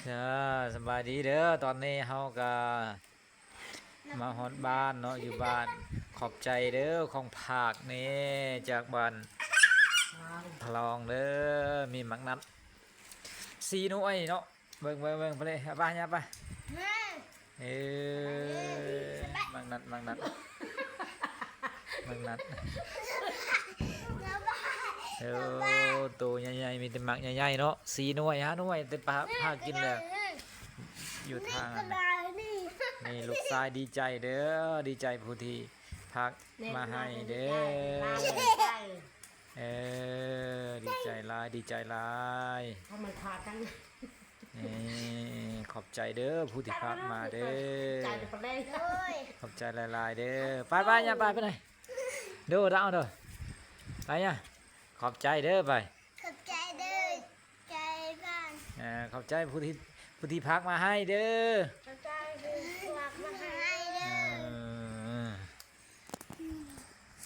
ເອີ ສະບາຍດີເດີ. ຕອນນີ້ເຮົາກະມາຮອດບ້ານເນາະ ຢູ່ບ້ານ. ຂອບໃຈເດີ ຂອງຝາກນີ້ ຈາກບ້ານພະລອງເດີ. ມີໝາກນັດສີ່ໜ່ວຍເນາະ. ເບິ່ງ ເບິ່ງ ເບິ່ງໄປເລີຍ. ເອົາໄປ ຫຍັບໄປ. ເອີ ໝາກນັດ ໝາກນັດ ໝາກນັດ. ໂອ້ ໂຕໃຫຍ່ໆ ມີແຕ່ໝາກໃຫຍ່ໆເນາະ. ສີ່ໜ່ວຍ ຫ້າໜ່ວຍ ແຕ່ພາ ພາກິນແລ້ວ ຢູ່ທາງນັ້ນ. ນີ້ລູກຊາຍດີໃຈເດີ ດີໃຈຜູ້ທີ່ຝາກມາໃຫ້ເດີ. ເອີ ດີໃຈຫຼາຍ ດີໃຈຫຼາຍ. ເອີ ຂອບໃຈເດີ ຜູ້ທີ່ຝາກມາເດີ. ຂອບໃຈຫຼາຍໆເດີ. ໄປໆ ຫຍັບໄປ ໄປໄປ. ໂດດາວໂດ ໄປຫຍັບ. ຂອບໃຈເດີ ໄປ. ຂອບໃຈເດີ ໃຈບ້ານ. ເອີ ຂອບໃຈຜູ້ທີ່ ຜູ້ທີ່ຝາກມາໃຫ້ເດີ. ຂອບໃຈ